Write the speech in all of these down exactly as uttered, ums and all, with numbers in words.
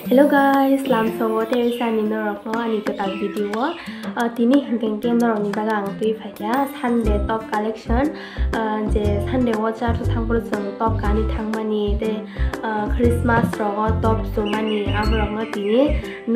Hello guys, lamsao tei sani norokno ani kwtal video o. Ah, tini hinkhe hinkhe norokni bagwi ang twi phaikha Sunday top collection. Ah, je Sunday o church o thangphuru chwng top kani thangmani tei, ah, Christmas rogo top chumani aborokno tini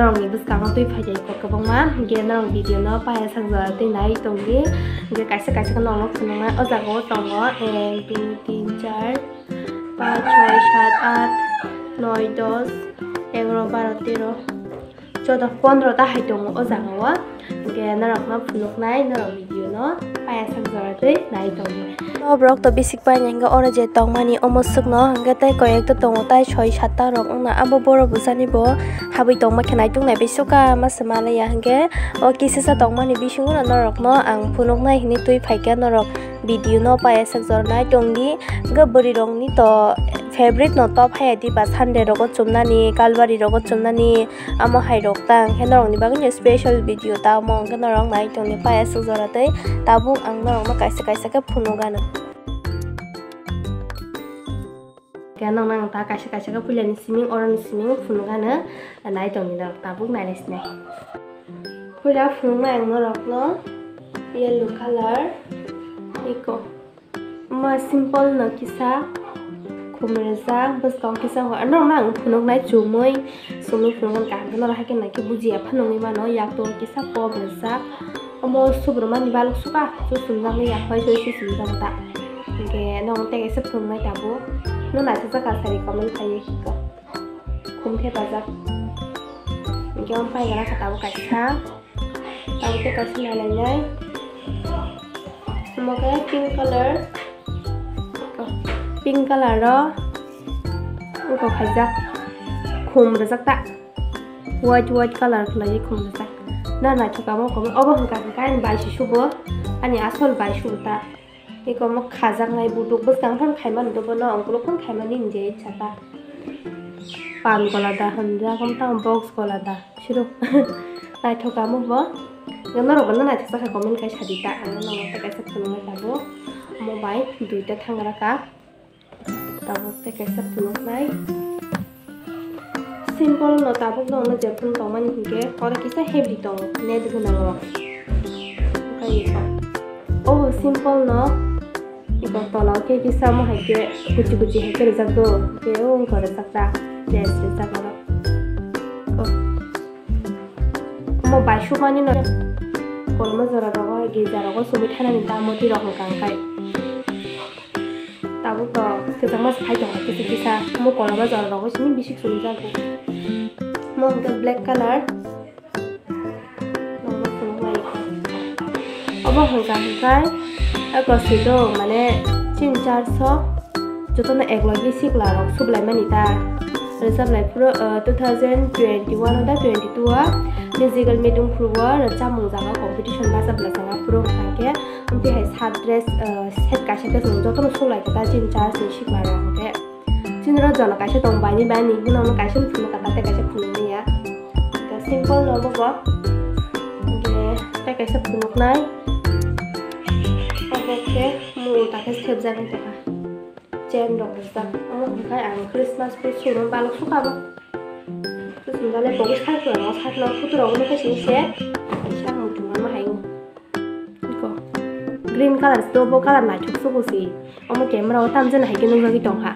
norokni bwskango twi phaikha iko kwbangma. Hinkhe norok video no paya sak jora twi nai tongdi. Hinkhe kaisa kaisa khe norokno phunuknai o jaga o tongo ek, dui, tin, char, panch, choi, sat, at, noi, dos, egaro, baro, tero, chodo, pondro ta hai tongo o jaga o. Hinkhe norokno phunuknai norok video no paya sak jora twi nai tongdi. O borok to bisik pai hinkhe oro je tongmani omo swkno hinkhe tei koi ekta tongo tai soi satta rok wngna abo borok bwsani bo habwi tongma khe naituk nai bai suka ma se manliya hinkhe o kisisa tongmani bisingo no norokno ang phunuknai hinwi twi phaikha norok. Video no paya sak jora nai tongdi. Hinkhe bwrwi rokni to favorite no top haya diba Sunday rogo chumnani, Kalbari rogo chumnani, amo hai rok ta hinkhe norokni bagwi no special video ta omo hinkhe norok nai tongdi paya sak jora tei tabuk ang norokno kaisa kaisa khe phunukgano. Khe nokno ang ta kaisa kaisa khe puilani siming oroni siming phunukgano nai tongdi norok tabuk nainai sinai. Puila phunuknai ang norokno yellow color iko. Ma simple no kisa khum rijak bwskang kisa hor norokno ang phunuknai chumui chumui phunuknai kaham khe norok haikhe naikhe bujiya phano wngwi mano yak tongo kisa pop rijak omo subrumani balok suka chusumjaknai yak bai soi sumjak ta hinkhe norokno tei kaisa phunuknai tabuk no naisajak ka sari comment khaiwi khum thepajak hinkhe omo paigara kha tabuk kaisa. Tabuk tei kaisa nailainai. Omo khe pink color. Pink color o wngkok khaijak. Khum rijak ta. White, white color khlaiwi khum rijak. Na naithok amo, omo hwnkha hwnkha ani bai si subo. Ani asol bai subo ta. Eko omo khajaknai butuk bwskang phano khaimani dobono ongkuluk phano khaimani hinjai saka pan gola da hinjak omo tamo box gola da siro naithok amo bo norok bono naithok sakha comment khai sadi ta ang nono tei kaisa phunuknai tabuk omo bai duita thangra ka tabuk tei kaisa phunuknai. Simple no tabuk no ono jephuru tongmani hinkhe oro kisa heavy tongo net gwnang rok. Obo simple no iko tola o khe kisa omo hai khe kuchi kuchi hai khe rijak do hinkhe o wngkha rijak ta dress rijak oro. Omo bai sukmani no koloma jora rogo girja rogo sogwi thanani ta moti rok hwnkha hwnkhe. Tabuk to kwchangma se phai tongo kisa kisa. Omo koloma jora rogo simi bisik sumjago. Omo hwnkhe black color. Omo hwnkha hwnkhe eko sito mane chini church o jotono eklogi sikla rok suklaimani ta. Rwchaplai phuru, ah, two thousand twenty-one da twenty-two o musical meeting phuru o rwchapmung jaga competition bachaplai jaga phuru hwnkha khe. Amtwi hai sat dress, ah, set kaisa khe chwng jotono suklai khe ta chini church ni sikla rok hwnkhe. Chini oro jona kaisa tong baini baini hino ono kaisa phunuk kata tei kaisa phunuk ya. Simple no bo bo. Hwnkhe tei kaisa phunuknai. Obo khe mung ulta khe sepjak wng tongkha. Chain rok rijak. Omo hwnkhe ang Christmas bai sumung balok sukha bo. Sumjale bo sakno sakno photo rok nukha sini se. Kaisa muchung ma hai. Iko green color se bo color naithok sugo se. Omo camera o tamjani hai khe nukjagwi tongkha.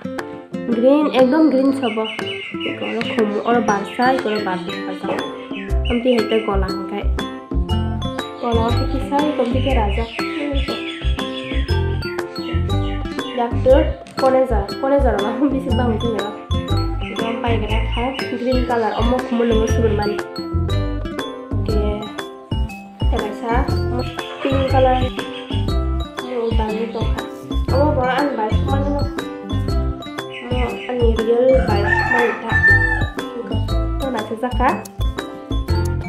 Green ekdom green se bo. Iko oro khum oro barsa iko oro barsa barsa. Amtwi hai khe gola hwnkhe. Gola o khe kisa iko amtwi khe rajak. Doctor kone jora kone jora ma bisi bang jora. Iko pai gra kha green color omo khum nungo subur mani. Khe. Tei kaisa pink color ni utangwi tongkha. Omo bo ani bai sumani no. Omo ani real bai sumani ta. Omo naisajak kha.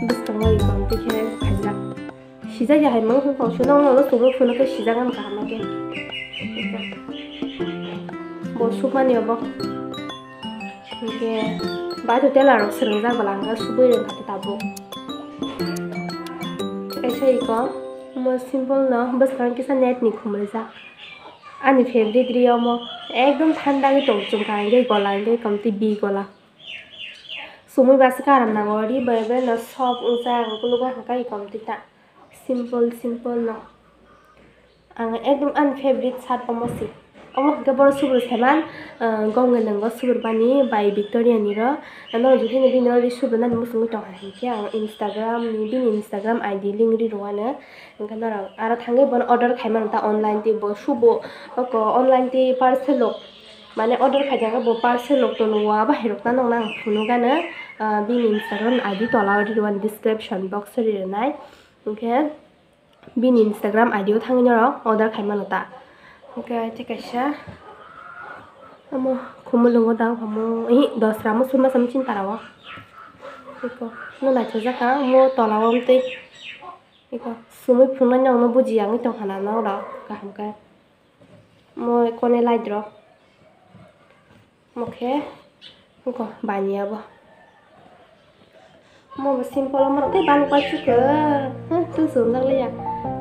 Bwskango iko twi khe khaijak. Sijak ya hai mangsa tong sino no no tubui phunukhe sijak ang kaham khe. Bo sumani obo. Hinkhe baitho tela rok swrwngjak bwla hwnkhe subui rwngkha tabuk. Kaisa iko omo simple no bwskango kisa net ni khum rijak. Ani favorite ri omo ekdom thanda khe tong chwngkha hinkhe gola hinkhe kamtwi bi gola. Sumui basa karam nango, ri bai bai no soft wngjak, ang kulugo hwnkhe ikom twi ta. Simple, simple no. Ang ekdom ani favorite shirt omo se. Omo hwnkhe borok subur saiman, ah, gongni nango subur bani by Victoria ni ro. Ano jodi ni bini ro ri subur nani muchungwi tongkha hinkhe ang Instagram ni, bini Instagram I D link ri rwano. Hwnkhe norok aro thangwi bono order khai mano ta online tei bo subo oko online tei parcel rok. Mane order khaijak bo parcel rok tono wa bahai rok ta nokna ang phunuk gana, ah, bini Instagram I D tola o ri rwani description box o ri rwnai. Hwnkhe bini Instagram I D o thangwi norok order khai mano ta. Hwnkhe tei kaisa omo Khumulwngo dang omo, ihi, Dosra mo Surma Samchin para o. Eko, no naithok jak kha, omo tola o tei eko sumui phunuknai nokno buji yangwi tongkha na norok kaham khe. Mo kone light rok. Mo khe, eko baniya bo. Mo bo simple, mo tei bani koi chukha. Ha, tu sumjak liya.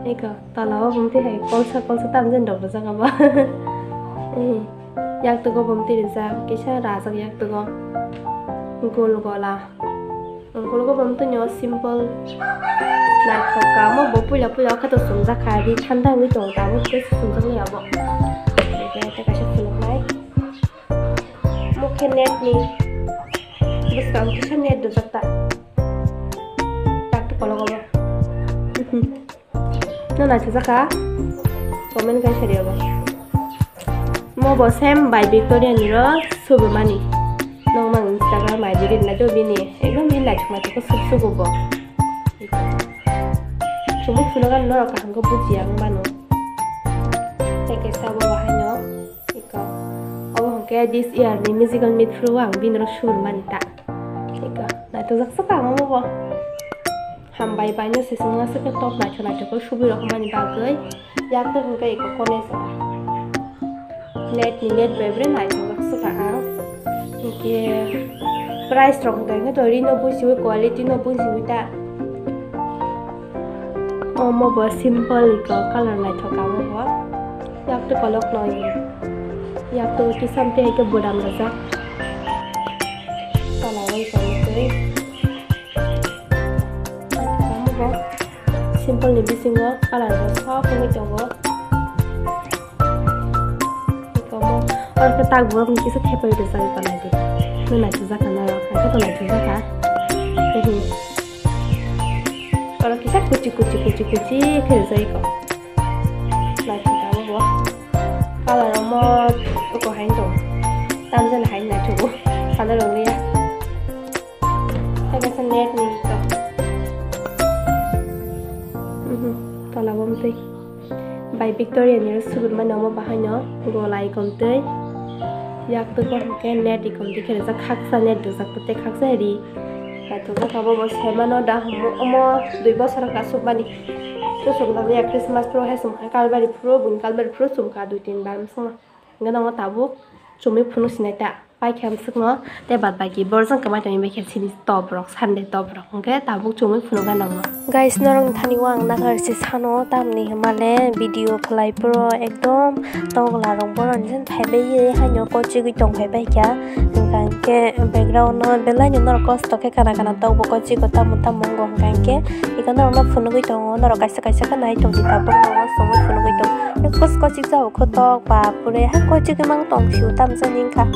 Eko, tola o bumti hai kolsa kolsa tamjani rok rijak abo. Eh, yak tugo bumti rijak, kisa rajak yak tugo. Gol gola. Ang kulugo bo wngtoni o simple. Naithok kha omo bo puila puila o khe to sumjak kha, ri thanda wngwi tongo, tabuk tei sumjak nai abo. Tei kaisa phunuknai. Omo khe net ni bwskang kisa net dojak ta. Tak tei kologo bo. No naithok jak kha? Comment khai sari abo. Mo bo same by Victoria ni ro subumani. Nong mang Instagram I D ri na do bini. Ekdom bini naithok naithok khe sub sugo bo. Chumui phunukgani norok kaham khe bujiya wng mano. Tei kaisa bo bahai no. Iko. Obo hwnkhe this year ni musical meet phuru ang bini ro subumani ta. Iko. Naithok jak kha omo bo. Hambai bai no sesung aswk khe top naithok naithok khe subui rok mani bagwi. Yak tei hwnkhe eko kone sa. Net ni net bai bre naithok jak kha ang. Hwnkhe price rok hwnkhe hwnkhe to rino bujiwi quality no bujiwi ta. Omo bo simple eko color naithok ang bo. Yak tei kolok no yak tei kisam tei hwnkhe bodam rajak. Tola o eko tei. Simple ni bisingo color bo soft wngwi tongo. Eko mo, oro khe tak bo kisa thepai rwjak eko naidi. Nw naithok jak kha nw, naithok to naithok jak kha. Ehe. Oro kisa kuchi kuchi kuchi kuchi khe rwjak eko. Naithok abo bo. Color omo eko haino tongo. Tamjani haino naithogo. Sana rwliya. Tei kaisa net ni tok. Mhm, tola bo mtwi. By Victoria ni subur mani omo bahai no golai kom twi. Yak twi bo hwnkhe net ikom twi khe rijak, khaksa net rijak tei khaksa ri. Naithok jak kha bo, bo sai mano da omo dui bosor wngkha aswk mani. Chusuk nang ya Christmas phuru hai chum kha, Kalbari phuru, buini Kalbari phuru chum kha dui tin bar bwskango. Hwnkhe nokno tabuk chumui phunuk sinai ta. Paikha bwswkno tei bad baki borok jang kwmai tongwi bai khe chini top rok, Sunday top rok hwnkhe tabuk chumui phunukgwi nangno. Guys, norokni thani o ang nakarsi sano, tamni hwnmale video khlai phuru ekdom togla rok borokni jani phaibai ye haino kochigwi tongphai bai kha. Hwnkha hwnkhe background no belai no norok kosto khe kana kana tokbo kochigo tamo tamo wngo hwnkha hwnkhe iko norokno phunugwi tongo, norok kaisa kaisa khe nai tongdi tabuk no chumui phunugwi tongo. Kos kochik jao kho tok bapure, hai kochigwi mang tong sio tamjani wngkha.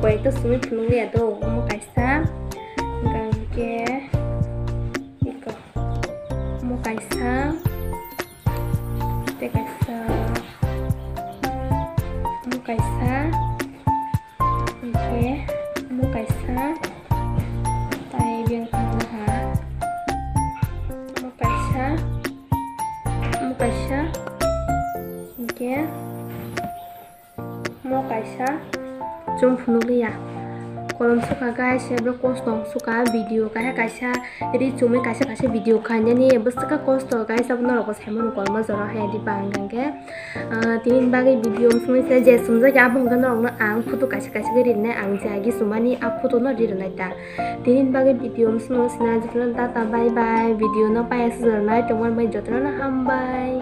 Ekta sumui phunukliya do, omo kaisa, hwnkhe iko, omo kaisa, tei kaisa, omo kaisa, hwnkhe omo kaisa, tai biyang tangma ha, omo kaisa, omo kaisa, hwnkhe. Mo kaisa chwng phunukliya. Kolom sukha guys, ebo kosto wng sukha video kaisa kaisa ri chumui kaisa kaisa video khainani bwswkha kosto guys, abo norokbo saimano kolma jora hai di bang hwnkhe. Ah, tini bagwi video wng sumui se je chumjak ya abo hwnkhe norokno ang photo kaisa kaisa khe rinai ang je agi chumani a photo no ri rwnai ta. Tini bagwi video wng sumui sina jikheno tata bye bye, video no paya sujornai tongmani bai jotono hambai.